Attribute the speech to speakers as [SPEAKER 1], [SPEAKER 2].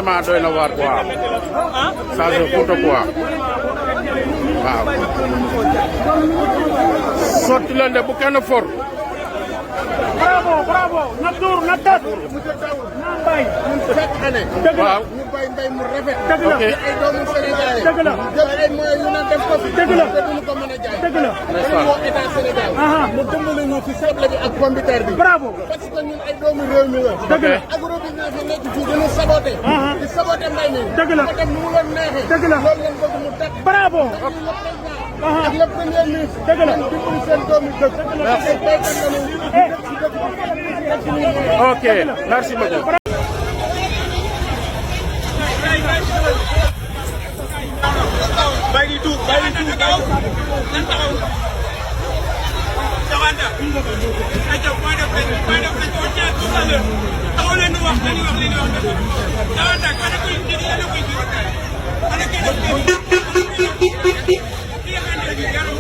[SPEAKER 1] vraiment doy na waar quoi ça c'est photo quoi waaw sotti leen de bu kenn for
[SPEAKER 2] bravo bravo na dur na tas na bay
[SPEAKER 3] chaque année
[SPEAKER 1] waaw
[SPEAKER 3] ñu bay mbay mu rafet
[SPEAKER 2] dëgg la
[SPEAKER 3] ay doomu Sénégal
[SPEAKER 2] dëgg la
[SPEAKER 3] jël ay moyens yu na def ko fi
[SPEAKER 2] dëgg la
[SPEAKER 3] te duñu ko mën a jaay
[SPEAKER 2] dëgg la
[SPEAKER 3] moo état Sénégal mu dimbali ñu ci soble bi ak pomme de terre bi
[SPEAKER 2] bravo
[SPEAKER 3] parce que ñun ay doomu réew mi la
[SPEAKER 2] dëgg la
[SPEAKER 3] agrobusiness yi nekk fii dañu saboté di saboté mbay mi
[SPEAKER 2] dëgg la
[SPEAKER 3] ko def nu mu leen neexee
[SPEAKER 2] dëgg la
[SPEAKER 3] loolu leen bëgg mu teg
[SPEAKER 2] bravo
[SPEAKER 3] ak le premier ministre
[SPEAKER 2] dëgg la
[SPEAKER 3] dimbali seen doomu dëkk merci baykat lañu
[SPEAKER 1] ok merci beaucoup
[SPEAKER 4] bàyyi tuut bàyyi tuut taxaw Diawanda ayca point de presse on tient tout à l'heure taxaw leen di wax dañuy wax li ñuy wax Diawanda kana koy jël yéen a koy jël ana kii def kii xande gi yaru